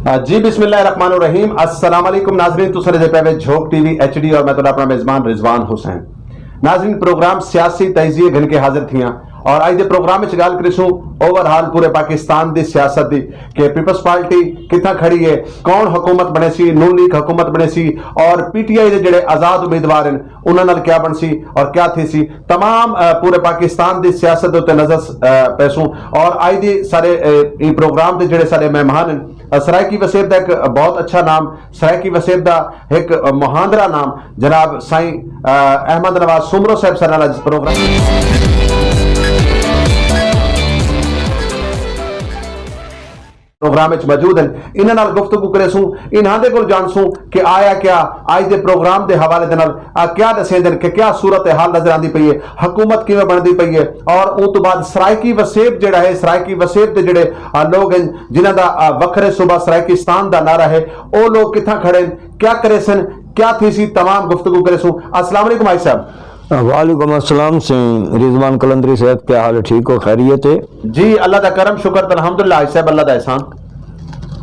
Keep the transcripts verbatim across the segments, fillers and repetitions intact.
آ، جی، بسم اللہ الرحمن الرحیم۔ السلام علیکم ناظرین، تساں ݙیہدے پئے وے جھوک ٹی وی ایچ ڈی اور میں تہاݙا اپݨا میزبان رضوان حسین۔ ناظرین، پروگرام سیاسی تجزیے گھن کے حاضر تھیاں اور اڄ دے پروگرام وچ ڳالھ کریسوں اوور آل پورے پاکستان دی سیاست دی کہ پیپلز پارٹی کتھاں کھڑی ہے، کون حکومت بݨیسی، نون لیگ حکومت بݨیسی اور پی ٹی آئی دے جڑے آزاد امیدوار ہیں انہاں نال کیا بݨسی اور کیا تھیسی، تمام، آ، پورے پاکستان دی سیاست دے اُتے نظر، آ، پیسوں۔ اور اڄ دی سارے، آ، ایں پروگرام دے جڑے سارے مہمان ہیں، آ، سرائیکی وسیب دا ایک بہت اچھا نام، سرائیکی وسیب دا ایک مہاندرا نام جناب سائیں، آ، احمد نواز سومرو صاحب سارے نال اڄ پروگرام پروگرام وچ موجود ہیں، انہاں نال گفتگو کریسوں، انہاں دے کول جانسوں کہ آیا کیا اڄ دے پروگرام دے حوالے دے نال، آ، کیا ݙسیندن کہ کیا صورت حال نظر آندی پئی ہے، حکومت کیویں بݨدی پئی ہے، اور اوں توں بعد سرائیکی وسیب جڑا ہے، سرائیکی وسیب دے جڑے، آ، لوگ ہیں جنہاں دا، آ، وکھرے صوبہ سرائیکستان دا نعرہ ہے، او لوگ کتھاں کھڑے ہیں، کیا کریسن، کیا تھیسی، تمام گفتگو کریسوں۔ السلام علیکم حاجی صاحب۔ وعلیکم السلام سئیں رضوان قلندری صاحب، کیا حال ہے؟ ٹھیک ہو؟ خیریت ہے؟ جی، اللہ دا کرم شکر تے الحمدللہ حاجی صاحب، اللہ دا احسان۔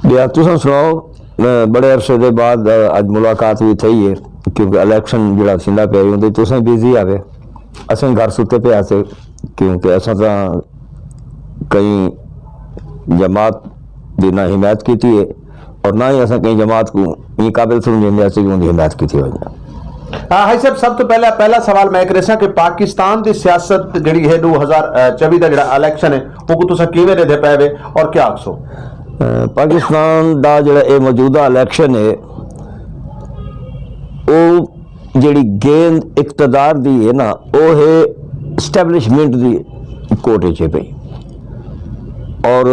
ٻیا تساں سݨاؤ؟ اے، بڑے عرصے دے بعد، اے، اڄ ملاقات وی تھئی ہے، کیونکہ الیکشن جڑا تھیندا پیا ہئی، اوندے تساں بزی آوے، اساں گھر ستے پئے ہاسے، کیونکہ اساں تاں کہیں جماعت دی نہ حمایت کیتی ہے اور نہ ہی اساں کہیں جماعت کوں ایں قابل سمجھیندے ہاسے کہ اوندی حمایت کیتی ونڄے۔ ہاں، حاجی صاحب، سب توں پہلا، پہلا سوال میں کریساں کہ پاکستان دی سیاست جڑی ہے ݙو ہزار چوی دا جڑا الیکشن ہے، اوکوں تساں کیویں ݙیہدے پئے وے اور کیا آکھسو؟ اے، پاکستان دا جڑا اے موجودہ الیکشن ہے، او جڑی گیند اقتدار دی ہے نا، او ہے اسٹیبلشمنٹ دی کورٹ وچ ہے پئی۔ اور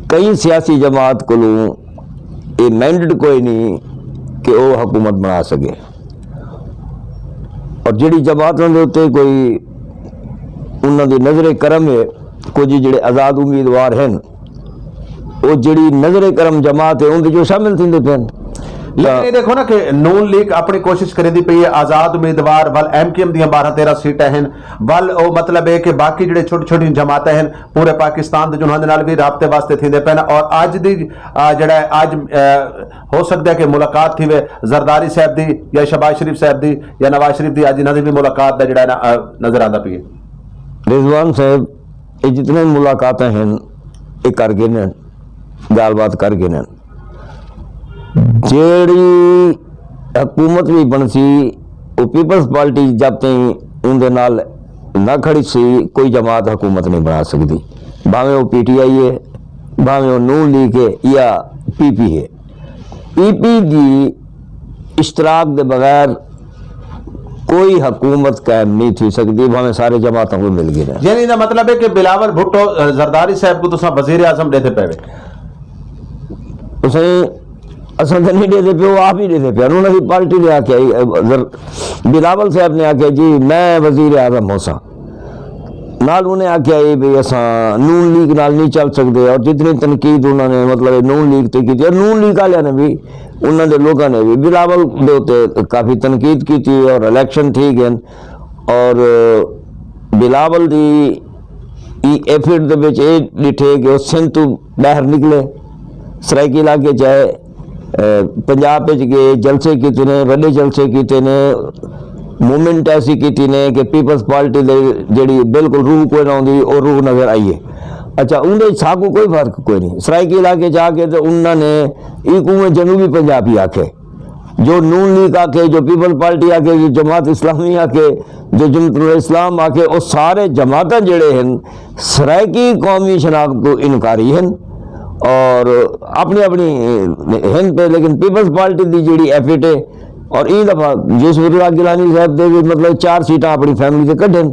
کئی سیاسی جماعت کولوں اے مینڈیٹ کوئی نہیں کہ او حکومت بݨا سڳے۔ اور جڑی جماعتاں دے اُتے کوئی انہاں دی نظر کرم ہے، کجھ جڑے آزاد امیدوار ہیں، او جڑی نظر کرم جماعت ہے، اوندے جو شامل تھیندے پئے ہن۔ لیکن اے ݙیکھو نا کہ نون لیگ اپݨی کوشش کریندی پئی ہے، آزاد امیدوار، ول ایم کیو ایم دیاں ٻارہاں تیرہاں سیٹاں ہن، ول او مطلب ہے کہ باقی جڑے چھوٹی چھوٹی جماعتاں ہن، پورے پاکستان دے جنہاں دے نال وی رابطے واسطے تھیندے پئے ہن۔ اور اڄ دی، آ، جڑا ہے، اڄ، آ، ہو سڳدا ہے کہ ملاقات تھیوے زرداری صاحب دی یا شہباز شریف صاحب دی یا نواز شریف دی، اڄ انہاں دی وی ملاقات دا جڑا ہے نا، آ، نظر آندا پئی ہے۔ رضوان صاحب، اے جتنے ملاقاتاں ہن، اے کر گھنن، ڳالھ بات کر گھنن۔ جیڑھی حکومت وی بݨسی، او پیپلز پارٹی جب تئیں اوندے نال نہ کھڑیسی، کوئی جماعت حکومت نہیں بݨا سڳدی، بھاویں او پی ٹی آئی ہے، بھاویں او نون لیگ ہے یا پی پی ہے۔ پی پی دی اشتراک دے بغیر کوئی حکومت قائم نہیں تھی سڳدی، بھاویں سارے جماعتاں کوں مل گھنن۔ یعنی ایندا مطلب ہے کہ بلاول بھٹو، آ، زرداری صاحب کوں تساں وزیر اعظم ݙیہدے پئے وے؟ حسین، اساں تاں نہیں ݙیہدے پئے، او آپ ہی ݙیہدے پئے۔ انہاں دی پارٹی نے آکھیا ہئی، اے، زر-، بلاول صاحب نے آکھیا، "جی، میں وزیر اعظم ہوساں۔" نال انہیں آکھیا ہئی بھئی اساں نون لیگ نال نہیں چل سڳدے، اور جتنی تنقید انہاں نے، مطلب، نون لیگ تے کیتی، اور نون لیگ آلیاں نے وی، انہاں دے لوکاں نے وی بلاول دے اُتے کافی تنقید کیتی اور الیکشن تھی ڳئے۔ اور بلاول دی ای ایفٹ دے وچ اے ݙٹھے کہ او سندھ توں ٻاہر نکلے، سرائیکی علاقے چ آئے، اے، پنجاب وچ ڳئے، جلسے کیتے نے، وݙے جلسے کیتے نے، موومنٹ ایسی کیتی نے کہ پیپلز پارٹی دے جڑی بالکل روح کوئی نہ ہوندی، او روح نظر آئی ہے۔ اچھا، اوندے وچ ساکوں کوئی فرق کوئی نہیں۔ سرائیکی علاقے چ آ کے تے انہاں نے ایکوں جنوبی پنجابی آکھے۔ جو نون لیگ آکھے، جو پیپلز پارٹی آکھے، جو جماعت اسلامی آکھے، جو جماعت الاسلام آکھے، او سارے جماعتاں جڑے ہن، سرائیکی قومی شناخت توں انکاری ہن اور اپݨی اپݨی ہن پئے، لیکن پیپلز پارٹی دی جڑی ایفٹ ہے، اور ایں دفعہ یوسف رضا گیلانی صاحب دے وی، مطلب، چار سیٹاں اپݨی فیملی دے کڈھن،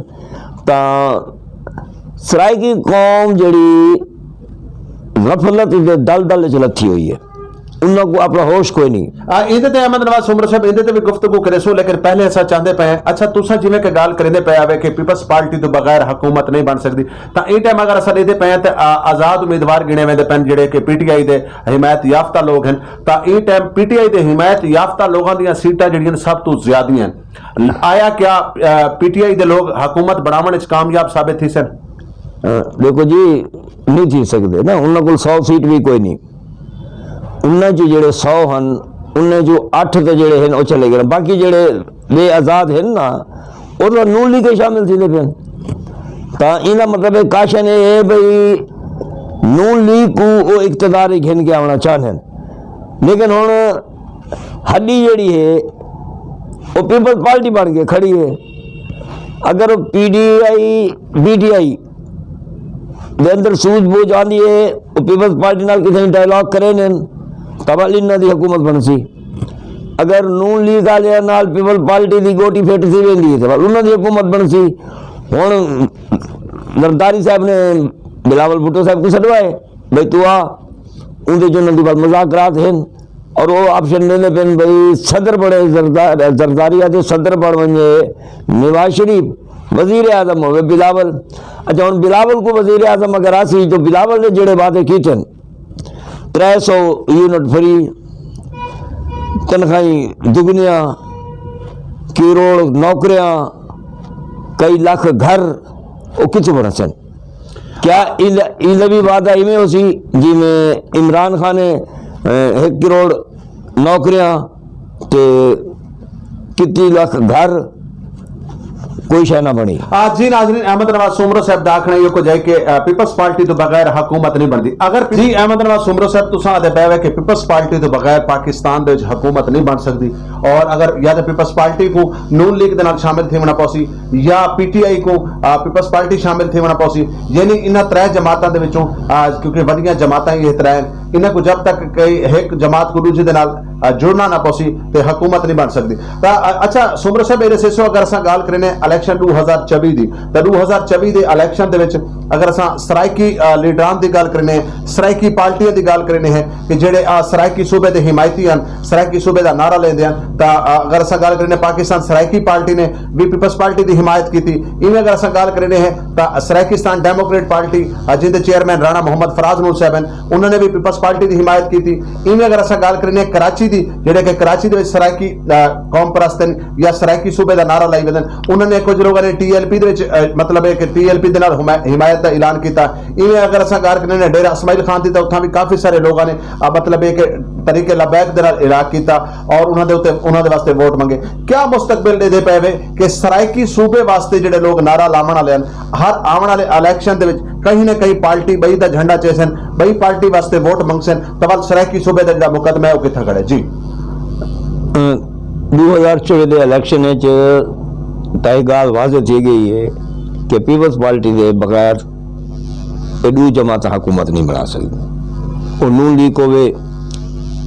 تاں سرائیکی قوم جڑی غفلت دے دلدل وچ لتھی ہوئی ہے۔ انہاں کوں اپݨا ہوش کوئی نہیں۔ آ، ایندے تے احمد نواز سومرو صاحب، ایندے تے وی گفتگو کریسوں، لیکن پہلے اساں چاہندے پئے ہیں، اچھا، تساں جیویں کہ ڳالھ کریندے پئے آوے کہ پیپلز پارٹی توں بغیر حکومت نہیں بݨ سڳدی، تاں ایں ٹائم اگر اساں ݙیہدے پئے ہیں تے، آ، آزاد امیدوار ڳݨے ویندے پئے ہن، جڑے کہ پی ٹی آئی دے حمایت یافتہ لوگ ہن، تاں ایں ٹائم پی ٹی آئی دے حمایت یافتہ لوگاں دیاں سیٹاں جڑیاں ہن سب توں زیادہ ہن۔ آیا کیا، آ، پی ٹی آئی دے لوگ حکومت بݨاوݨ وچ کامیاب ثابت تھیسن؟ آ، ݙیکھو جی، نہیں تھی سڳدے نا، انہاں کول سو سیٹ وی کوئی نہیں۔ انہاں چ جڑے سو ہن، انہاں چوں اٹھ تے جڑے ہن او چلے گئے، باقی جڑے بے آزاد ہن نا، او تاں نون لیگ کے شامل تھیندے پئے ہن۔ تاں ایندا مطلب ہے، کاشن اے ہے بھئی نون لیگ کوں او اقتدار وچ گھن کے آوݨا چاہندے ہن، لیکن ہݨ ہݙی جڑی ہے او پیپلز پارٹی بݨ کے کھڑی ہے۔ اگر او پی ڈی آئی، بی ٹی آئی دے اندر سوجھ بوجھ آندی ہے، او پیپلز پارٹی نال کتھائیں ڈائیلاگ کریندن، تاں ول انہاں دی حکومت بݨسی۔ اگر نون لیگ آلیاں نال پیپلز پارٹی دی گوٹی فٹ تھی ویندی ہے، تاں ول انہاں دی حکومت بݨسی۔ ہݨ زرداری صاحب نے بلاول بھٹو صاحب کوں سݙوائے، بھئی توں آ، اوندے چ انہاں دی ول مذاکرات ہن، اور او آپشن ݙیندے پئن بھئی صدر بݨے، زردا-، زرداری آہدے صدر بݨ ونڄے نواز شریف، وزیر اعظم ہووے بلاول۔ اچھا، ہݨ بلاول کوں وزیر اعظم اگر آسی، جو بلاول نے جڑے وعدے کیتے ہن، ترے سو یونٹ فری، تنخواہیں دگنیاں، کروڑ نوکریاں، کئی لکھ گھر، او کتھوں بݨسن؟ کیا ایندا، ایندا وی وعدہ ایویں ہوسی جیویں عمران خان نے، اے، ہک کروڑ نوکریاں تے کتی لکھ گھر، کوئی شے نہ بݨی؟ آ، جی ناظرین، احمد نواز سومرو صاحب دا آکھݨا ایہو کجھ ہے کہ، آ، پیپلز پارٹی توں بغیر حکومت نہیں بݨدی۔ اگر پی-، جی احمد نواز سومرو صاحب، تساں آہدے پئے وے کہ پیپلز پارٹی توں بغیر پاکستان دے وچ حکومت نہیں بݨ سڳدی، اور اگر یا تے پیپلز پارٹی کوں نون لیگ دے نال شامل تھیوݨا پوسی، یا پی ٹی آئی کوں، آ، پیپلز پارٹی شامل تھیوݨا پوسی، یعنی انہاں ترے جماعتاں دے وچوں، آ، کیونکہ وݙیاں جماعتاں اے ترے ہن، انہاں کوں جب تک کئی ہک جماعت کوں ݙوجھی دے نال، آ، جڑنا نہ پوسی تے حکومت نہیں بݨ سڳدی۔ تاں، آ، اچھا سومرو صاحب، اے ݙسیسو، اگر اساں ڳالھ کرینے الیکشن ݙو ہزار چووی دی، تاں ݙو ہزار چووی دے الیکشن دے وچ اگر اساں سرائیکی، آ، لیڈران دی ڳالھ کرینے، سرائیکی پارٹیاں دی ڳالھ کرینے ہیں کہ جڑے، آ، سرائیکی صوبے دے حمایتی ہن، سرائیکی صوبے دا نعرہ لیندے ہن، تاں، آ، اگر اساں ڳالھ کرینے پاکستان سرائیکی پارٹی نے وی پیپلز پارٹی دی حمایت کیتی۔ ایویں اگر اساں ڳالھ کرینے ہیں تاں سرائیکستان ڈیموکریٹ پارٹی، آ، جیندے چیئرمین رانا محمد فراز نور صاحب ہن، انہاں نے وی پیپلز پارٹی دی حمایت کیتی۔ ایویں اگر اساں ڳالھ کرینے کراچی دی، جڑے کہ کراچی دے وچ سرائیکی، آ، قوم پرست ہن یا سرائیکی صوبے دا نعرہ لائی ودن، انہاں نے کجھ لوگاں نے ٹی ایل پی دے وچ، آ، مطلب ہے کہ ٹی ایل پی دے نال حما-، حمایت دا اعلان کیتا۔ ایویں اگر اساں ڳالھ کرینے ڈیرہ اسماعیل خان دی، تاں اتھاں وی کافی سارے لوگاں نے، آ، مطلب ہے کہ طریقے لبیک دے نال عراق کیتا اور انہاں دے اتے، انہاں دے واسطے ووٹ منگے۔ کیا مستقبل ݙیہدے پئے وے کہ سرائیکی صوبے واسطے جڑے لوگ نعرہ لاوݨ والے ہن، ہر آوݨ والے الیکشن دے وچ کہیں نہ کہیں پارٹی ٻئی دا جھنڈا چیسن، ٻئی پارٹی واسطے ووٹ منگسن، تاں ول سرائیکی صوبے دا جڑا مقدمہ ہے، او کتھاں کھڑے؟ جی۔ ݙو ہزار چووی دے الیکشن وچ تاں اے ڳالھ واضح تھی ڳئی ہے کہ پیپلز پارٹی دے بغیر اے ݙو جماعتاں حکومت نہیں بݨا سڳدی۔ او نون لیگ ہووے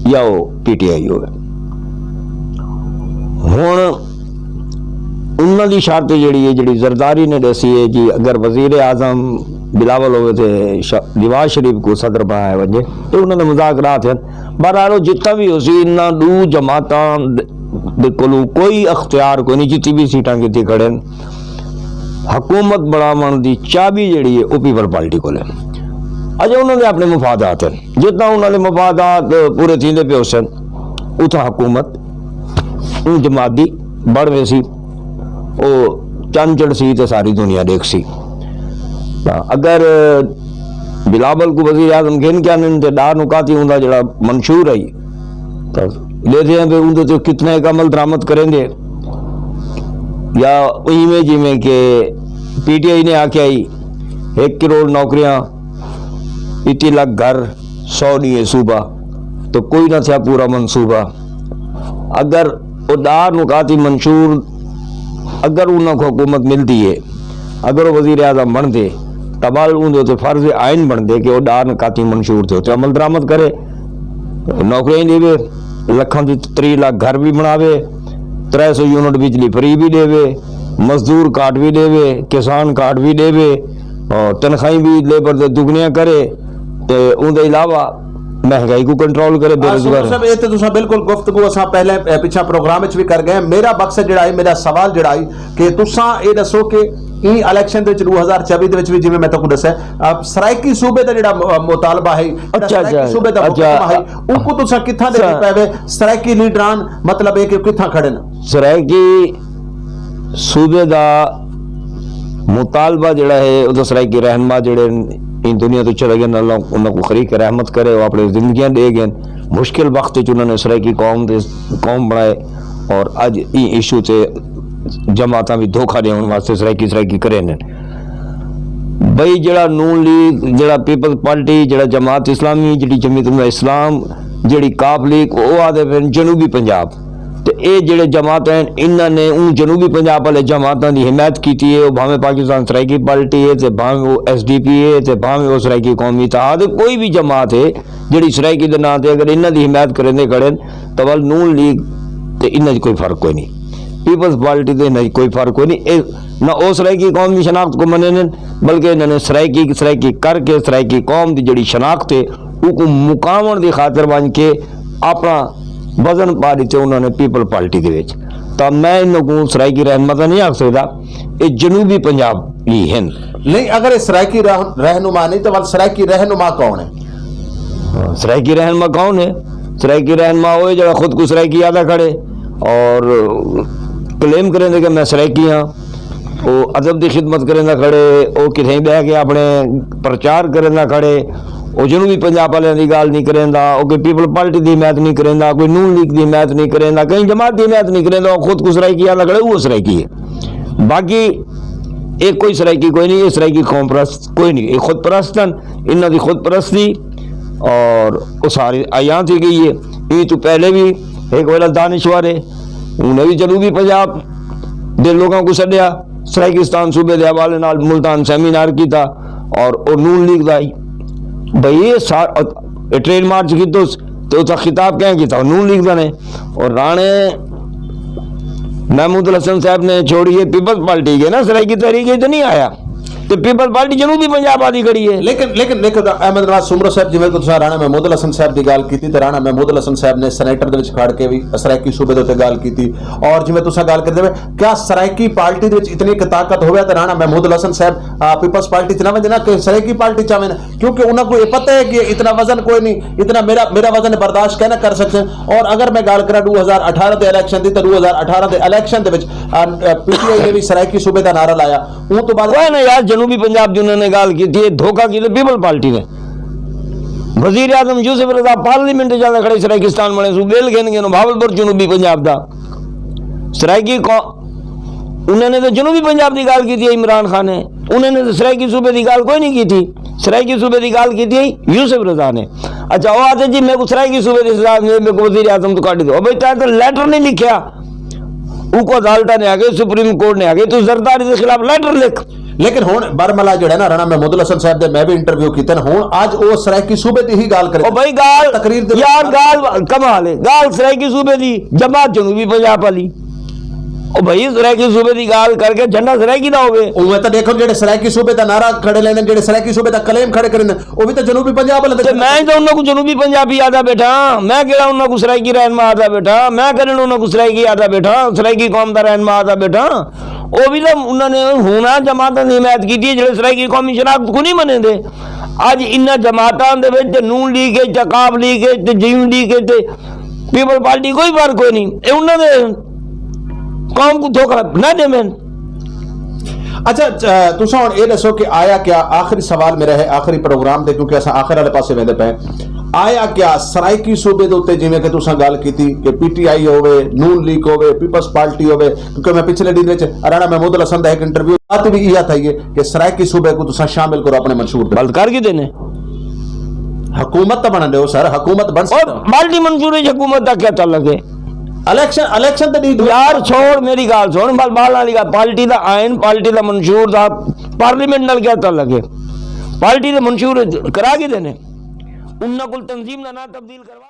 یا او پی ٹی آئی ہووے۔ ہݨ انہاں دی شرط جڑی ہے، جڑی زرداری نے ݙسی ہے جی، اگر وزیر اعظم بلاول ہووے تے ش-، نواز شریف کوں صدر بݨایا ونڄے، اے انہاں دے مذاکرات ہن۔ بہرحال، او جتنا وی ہوسی، انہاں ݙو جماعتاں دے، دے کولوں کوئی اختیار کوئی نہیں، جتنی وی سیٹاں کیتی کھڑے ہن۔ حکومت بݨاوݨ دی چابی جڑی ہے، او پیپلز پارٹی کول ہے۔ اڄ انہاں دے اپݨے مفادات ہن، جتنا انہاں دے مفادات پورے تھیندے پئے ہوسن، اتھاں حکومت اوں جماعت دی بݨ ویسی، او چن چڑھسی تے ساری دنیا ݙیکھسی۔ تاں اگر بلاول کوں وزیر اعظم گھن کے آندن تے ݙاہ نکاتی اوندا جڑا منشور ہے، تاں ݙیہدے ہیں بھئی اوندے تے کتنا ہک عمل درآمد کریندے، یا ایویں جیویں کہ پی ٹی آئی نے آکھیا ہئی، ہک کروڑ نوکریاں، اتی لکھ گھر، سو ݙینہہ صوبہ، تو کوئی نہ تھیا پورا منصوبہ۔ اگر او ݙاہ نکاتی منشور، اگر انہاں کوں حکومت ملدی ہے، اگر او وزیر اعظم بݨدے، تاں ول اوندے اتے فرض عین بݨدے کہ او ݙاہ نکاتی منشور تے اتے عمل درآمد کرے، نوکریاں ݙیوے، لکھاں دی تریہہ لکھ گھر وی بݨاوے، ترے سو یونٹ بجلی فری وی ݙیوے، مزدور کارڈ وی ݙیوے، کسان کارڈ وی ݙیوے، اور تنخواہیں وی لیبر دے دگنیاں کرے، تے اوندے علاوہ مہنگائی کوں کنٹرول کرے، بے آ، سومو روزگار۔ صاحب، اے تے تساں بالکل گفتگو اساں پہلے، اے، پچھا پروگرام وچ وی کر ڳئے۔ میرا مقصد جڑا ہے، میرا سوال جڑا ہے کہ تساں اے ݙسو کہ ایں الیکشن دے وچ ݙو ہزار چووی دے وچ وی، جیویں میں تہاکوں ݙسیا، آ، سرائیکی صوبے دا جڑا م-، مطالبہ ہے، جڑا اچھا، سرائیکی اچھا، صوبے دا اچھا، مقدمہ ہے، اچھا۔ اونکوں تساں کتھاں ݙیہدے پئے وے؟ سرائیکی لیڈران، مطلب، اے کہ کتھاں کھڑے نے؟ سرائیکی صوبے دا مطالبہ جڑا ہے، او تاں سرائیکی رہنما جڑے ہن، ایں دنیا توں چلے ڳئن، اللہ انہاں کوں خریق رحمت کرے، او اپݨے زندگیاں ݙے ڳئن۔ مشکل وقت وچ انہاں نے سرائیکی قوم دے، قوم بݨائے، اور اڄ ایں ایشو تے جماعتاں وی دھوکا ݙیوݨ واسطے سرائیکی سرائیکی کریندن۔ بھئی جیڑھا نون لیگ، جیڑھا پیپلز پارٹی، جیڑھا جماعت اسلامی، جیڑھی جمیعت علماء اسلام، جیڑھی کاف لیگ، او آہدے پئن جنوبی پنجاب۔ تے اے جیڑھے جماعتاں ہن، انہاں نے اوں جنوبی پنجاب آلے جماعتاں دی حمایت کیتی ہے، او بھاویں پاکستان سرائیکی پارٹی ہے، تے بھاویں او ایس ڈی پی ہے، تے بھاویں او سرائیکی قومی اتحاد ہے، کوئی وی جماعت ہے جیڑھی سرائیکی دے ناں تے اگر انہاں دی حمایت کریندے کھڑے ہن، تاں ول نون لیگ تے انہاں 'چ کوئی فرق کوئی نی، پیپلز پارٹی تے انہاں 'چ کوئی فرق کوئی نی۔ اے نہ او سرائیکی قوم دی شناخت کوں منیندن، بلکہ انہاں نے سرائیکی، سرائیکی کر کے سرائیکی قوم دی جیڑھی شناخت ہے، اوکوں مکاوݨ دی خاطر ونڄ کے اپݨا وزن پا ݙتے انہاں نے پیپلز پارٹی دے وچ۔ تاں میں انہاں کوں سرائیکی رہنما تاں نہیں آکھ سڳدا، اے جنوبی پنجابی ہن۔ نہیں، اگر اے سرائیکی رہ-، رہنما نہیں تاں ول سرائیکی رہنما کون ہے؟ سرائیکی رہنما کون ہے؟ سرائیکی رہنما او ہے جیڑھا خود کوں سرائیکی آہدا کھڑے اور کلیم کریندے کہ میں سرائیکی ہاں۔ او ادب دی خدمت کریندا کھڑے، او کتھیں ٻہہ کے اپݨے پرچار کریندا کھڑے، او جنوبی پنجاب آلیاں دی ڳالھ نہیں کریندا، او کوئی پیپلز پارٹی دی حمایت نہیں کریندا، کوئی نون لیگ دی حمایت نہیں کریندا، کہیں جماعت دی حمایت نہیں کریندا، او خود کوں سرائیکی آہدا کھڑے، او سرائیکی ہے۔ باقی اے کوئی سرائیکی کوئی نہیں، اے سرائیکی قوم پرست کوئی نہیں، اے خود پرست ہن، انہاں دی خود پرستی اور او ساری عیاں تھی ڳئی ہے۔ ایں توں پہلے وی ہک ویلا دانشور ہے، انہیں وی جنوبی پنجاب دے لوکاں کوں سݙیا، سرائیکستان صوبے دے حوالے نال ملتان سیمینار کیتا اور او نون لیگ دا ہی۔ بھئی اے سا-، اے ٹریڈ مارچ کیتوس تے اتھاں خطاب کہیں کیتا؟ نون لیگ دا نے۔ اور رانے محمود الحسن صاحب نے چھوڑی ہے پیپلز پارٹی کے نا، سرائیکی تحریک اچ نہیں آیا۔ تے پیپلز پارٹی جنوبی پنجاب آلی کھڑی ہے۔ لیکن، لیکن، لیکن احمد نواز سومرو صاحب، جویں تساں رانا محمود الحسن صاحب دی ڳالھ کیتی، تے رانا محمود الحسن صاحب نے سینیٹر دے وچ کھڑ کے وی سرائیکی صوبے دے اتے ڳالھ کیتی۔ اور جویں تساں ڳالھ کردے پئے، کیا سرائیکی پارٹی دے وچ اتنی ایک طاقت ہووے تے رانا محمود الحسن صاحب، آ، پیپلز پارٹی چ نہ ونڄن، کہ سرائیکی پارٹی چ آون؟ کیونکہ انہاں کوں یہ پتہ ہے کہ اتنا وزن کوئی نہیں، اتنا میرا، میرا وزن برداشت کیا نہ کر سکسن۔ اور اگر میں ڳالھ کراں ݙو ہزار اٹھارہ دے الیکشن دی، تے ݙو ہزار اٹھارہ دے الیکشن دے وچ، آ، پی ٹی آئی نے وی سرائیکی صوبے دا نعرہ لایا۔ اوں توں بعد کوئی نہ یار، جنوبی پنجاب دی انہاں نے ڳالھ کیتی ہے، دھوکا کیتے پیپلز پارٹی نے۔ وزیر اعظم یوسف رضا پارلیمنٹ جاندے کھڑے سرائیکستان بݨے سو، بل گھن گھن بھاولپور جنوبی پنجاب دا۔ سرائیکی قو-، انہاں نے تو جنوبی پنجاب دی ڳالھ کیتی ہے عمران خان نے، انہاں نے تو سرائیکی صوبے دی ڳالھ کوئی نہیں کیتی۔ سرائیکی صوبے دی ڳالھ کیتی ہے یوسف رضا نے۔ اچھا، او آہدے جی میکوں سرائیکی صوبے دی سزا نہیں، میکوں وزیر اعظم تو کڈھ ݙیو۔ او بھئی تاں تو لیٹر نہیں لکھیا، اوکوں عدالتاں نے آکھے، سپریم کورٹ نے آکھے، تو زرداری دے خلاف لیٹر لکھ۔ لیکن ہݨ برملا جیڑھا نا رانا محمود الحسن صاحب دے میں وی انٹرویو کیتے نا، ہݨ اڄ او سرائیکی صوبے دی ہی ڳالھ کرے۔ او بھائی ڳالھ، تقریر دے یار ڳالھ کمال ہے، ڳالھ سرائیکی صوبے دی، جماعت جنوبی پنجاب والی۔ او بھائی سرائیکی صوبے دی ڳالھ کر کے جھنڈا سرائیکی دا ہووے۔ اوویں تاں ݙیکھو جیڑھے سرائیکی صوبے دا نعرہ کھڑے لیندن، جیڑھے سرائیکی صوبے دا کلیم کھڑے کریندن، او وی تاں جنوبی پنجاب والے دے تے میں تاں انہاں کوں جنوبی پنجابی آہدا ٻیٹھاں، میں کیڑھا انہاں کوں سرائیکی رہنما آہدا ٻیٹھاں، میں کیڑھا انہاں کوں سرائیکی آہدا ٻیٹھاں، سرائیکی قوم دا رہنما آہدا ٻیٹھاں۔ او وی تاں انہاں نے ہݨ جماعتاں دی حمایت کیتی ہے جیڑھے سرائیکی قومی شناخت کوں نہیں منیندے۔ اڄ انہاں جماعتاں دے وچ تے نون لیگ ہے، تے کاف لیگ ہے، تے جیون لیگ ہے، تے پیپلز پارٹی کوئی فرق کوئی نہیں۔ اے انہاں دے قوم کوں دھوکا نہ ݙیون۔ اچھا، اچھا، تساں ہݨ اے ݙسو کہ آیا کیا، آخری سوال میرا ہے، آخری پروگرام دے، کیونکہ اساں آخر والے پاسے ویندے پئے ہیں۔ آیا کیا سرائیکی صوبے دے اتے، جویں کہ تساں ڳالھ کیتی کہ پی ٹی آئی ہووے، نون لیگ ہووے، پیپلز پارٹی ہووے، کیونکہ میں پچھلے ݙینھ وچ رانا محمود الحسن دا ہک انٹرویو آتے وی ایہا تھئی ہے کہ سرائیکی صوبے کوں تساں شامل کرو اپݨے منشور دے۔ بند کر گھدے نے۔ حکومت تاں بݨݨ ݙیو سر، حکومت بݨ اور سڳدا۔ پارٹی منشور وچ حکومت دا کیا تعلق ہے؟ الیکشن، الیکشن تے ݙیہہ دو۔ یار چھوڑ، میری ڳالھ سُݨ، بال، بال والی ڳالھ، پارٹی دا آئین، پارٹی دا منشور دا پارلیمنٹ نال کیا تعلق ہے؟ پارٹی دے منشور کرا گھدے نے، انہاں کوں تنظیم دا ناں تبدیل کروا